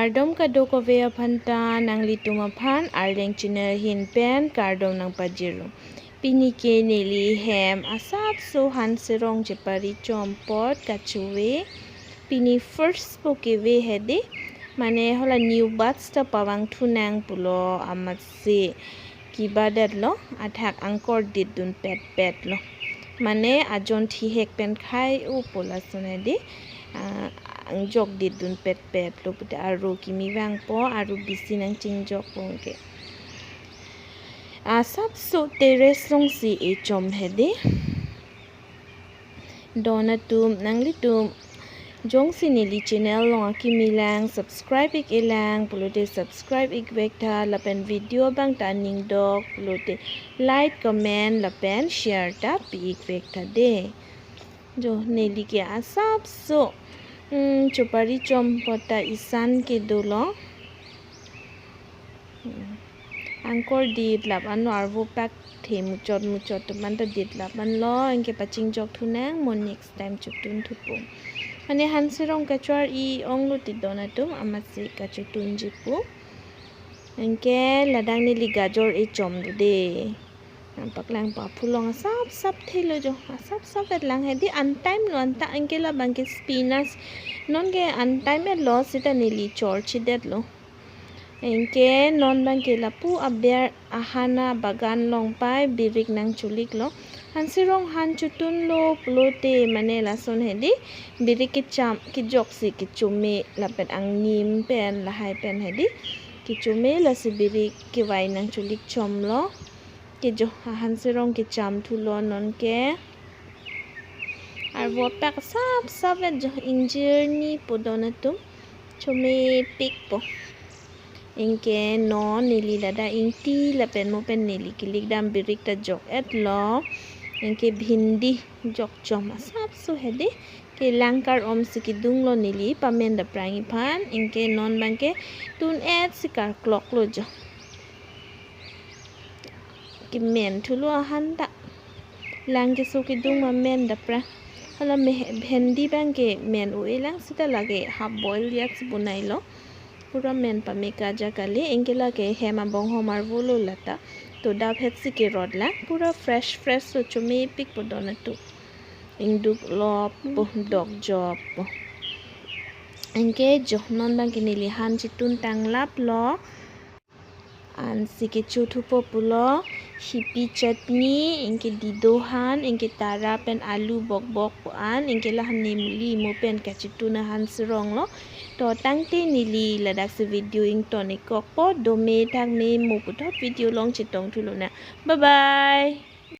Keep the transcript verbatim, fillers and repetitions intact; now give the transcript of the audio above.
Kardom kadokave aphan ta, nanglitum aphan Arleng channel ahin pen kardom nangpajirlo. Pini ke neli hem asapso han serong chepari chom apot kachove. Pini first po keve hedi, mane hala new batch ta pavang thunang pulo amatsi kebadetlo, athak angkor ditdun petpetlo. Mane ajon thihek pen khai-o pu lason hedi, ah, angjok ditdun petpetlo pute aru kimi vangpo, aru bisi nangchingjokpo ke. Asapso terrace alongsi echom hedi. Don atum, nanglitum jongsi neli channel along akimi lang subscribe ik-e lang pulote subscribe ik-vek tha, lapen video abang ta ningdok pulote like, comment lapen share ta pi ik-vek tha de. Jo, neli ke asapso, mm, chepari chom apot ta isan ke dolo. Hmm. Angkor ditlap anlo, arvo pak the muchot muchot atum anta ditlap anlo, anke pachingjok thunang mo, next time chotun thupo. Mane han serong kachor-i onglo ti don atum, amatsi kachotunji pu. Anke ladak neli gajor echom do de. Nangpaklang pa phulong asapsap thelo jo, asapsap et lang hedi, an time lo anta, anke labang ke spinach. Non ke an time etlo seta neli chorchidetlo. Anke non abang ke lapu aber ahan abagan along pai birik nangcholiklo. Han serong han chotunlo pulote mane lason hedi, birik kecham kejoksi kechome lapen angnim pen lahai pen hedi kechome, lasi birik kevai nangcholik chomlo. Ke jo, ahan serong kecham thulo non ke. Arvo pak sapsap et jo, ingjirni pu don atum, chomepikpo. Anke non neli ladak ingti lapen mo pen neli kelik dam birik ta jok etlo. Anke bhindi jok chom asapso hedi. Ke lang kar-om si kedunglo, neli pamen daprang iphan. Anke non abang ke tun et si karkloklo jo. Kemen thulo ahan ta. Lang keso kedung ma men daprang. Hala me bhindi abang ke men o-e lang seta lake half boil ya si bonailo. Pura men pame kaja kali, anke lake hem abong homar volo lata. To dap het si kerot lang, pura fresh fresh lo, chomepikpo don atum. Ingduk lop po, dok jop po. Anke jo non abang ke neli han chitun tanglaplo. Ansi kecho thupo pulo, hipi chutney, anke dido han, anke tara pen alu bokbok pu an, anke la nemli mo pen kachitun ahan serong lo. To tangte neli ladak si video ington-ik kokpo, dome thakme mo puthot video along chetong thulonang. Bye bye.